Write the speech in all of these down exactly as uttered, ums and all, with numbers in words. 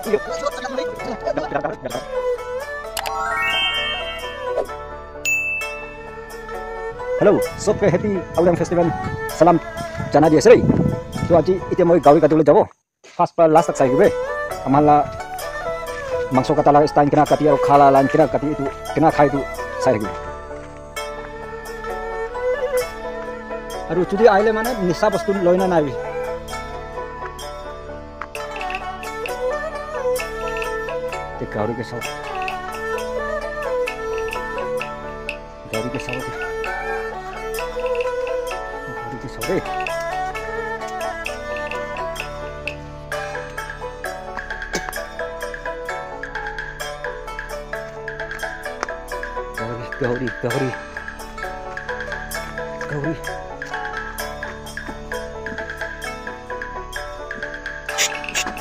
Hello, sobke happy Aoleang festival salam janai di ase. To aji itya moi gahori katibole jabo. First para last tak sai dibo. Amar la mangso kata la style kena kati aru kha la line kena kati etu kena khai etu sai thakibo. Aru jodi ahile mane nisa bostu loi na naibi. Te gahori ke sao. Gahori ke sao de. Gahori ke sao de. Gahori, gahori, gahori.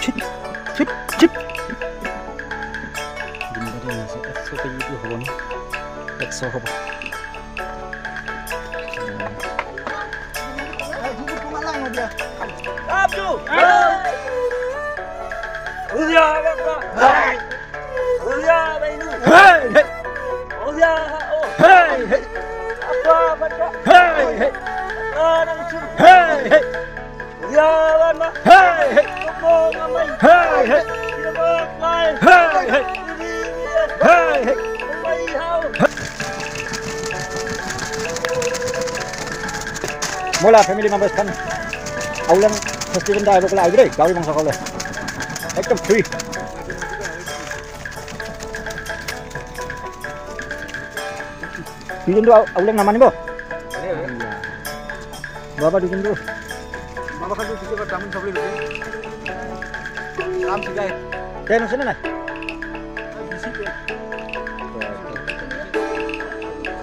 Chip, chip, chip. Ekso K G to hobo na? Ekso hobo. Hey! Hey! Hey! Hey! Hey! Hey! Hey! Hey! Hey! Hey! Hey! Hey! Hey! Hey! Hey! Moi la family members khan Aoleang festival te ahibo koile ahibi de, gahori mangso khabole. Ekdom free. Duijon tu Aoleang namanibo? Baba duijon tu. Baba khan tu kiti ba tamun sabri. Kam sikai. Ten ase na nai? Bisi ten.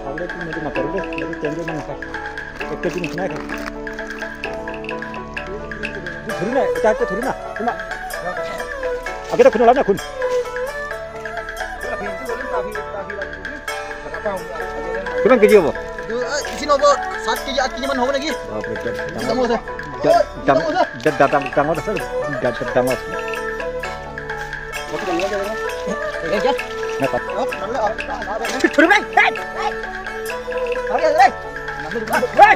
Khabole tu moi tu naparibo de, moi tu ten tu mangsa. Ekta din khinai kha. Thori na, ekta ekta thori na. Kuma. Age ta khun ola na khun. Kiman K G hobo? Isin hobo, saat K G, aat K G man hobo naki? Bapre, birat dangor. Dangor ase. Da-, dang-, da-, da-, dang-, dangor ase, da-, da-, dangor ase. Napak. Thori bai, hey! Hey! Hey!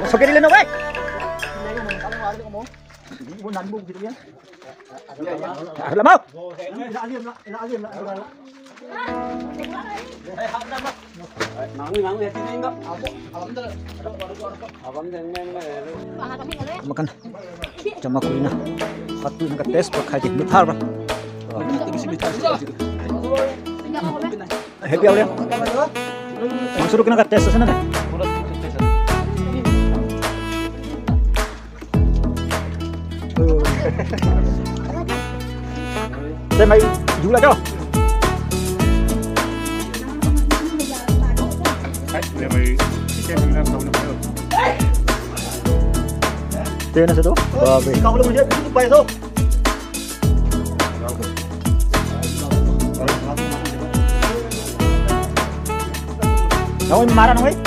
Mo soke dile na bai. Aru lamau. Makan. Jama kurina. Patu enka taste pa khai di mitha ba. Happy Aoleang. Mangso tu kenaka taste ase na nai? Te mai, jula jao. Te na se to? Baap re. Nahoy mara nahoy.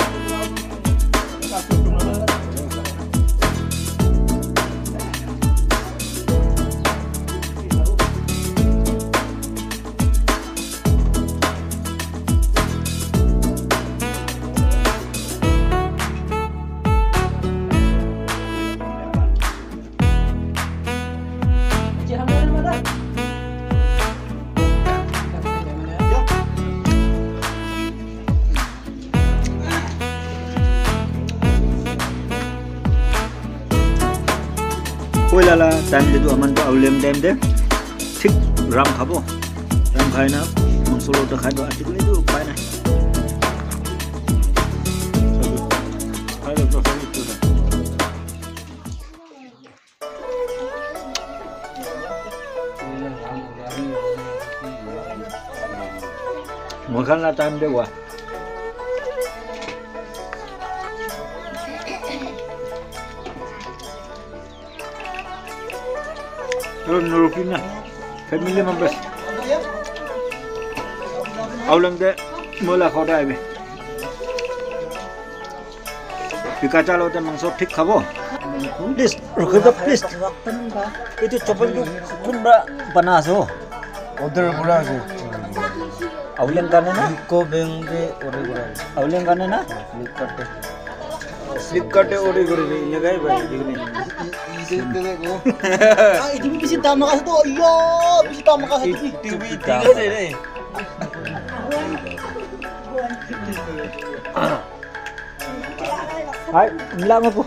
Poila la time te tu aman tu Aoleang time te thik ram khabo. Ram khai na mangso loi ta khai do, ati kuni tu upai nai. Moi khan la time te hua. Aru norukina. Family members. Aoleang te moi la ghor te ahibi. Bika chalo te mangso thik khabo. Please, ৰখিব, please। এইটো চপলটো কোনবা বনা আছে অ? Order কৰা আছে। আউলিয়ান কাৰণে না? ইউকো বেংক দি order কৰা আছে। আউলিয়ান কাৰণে না? Flipkart-এ। Flipkart-এ order কৰিবি, এনেকাই পায়, ঠিক নাই? এইটো বেছি দাম আছে তো, ইয়া, বেছি দাম আছে। এইটো ঠিক আছে ৰে। হাই, মিলা মাকো।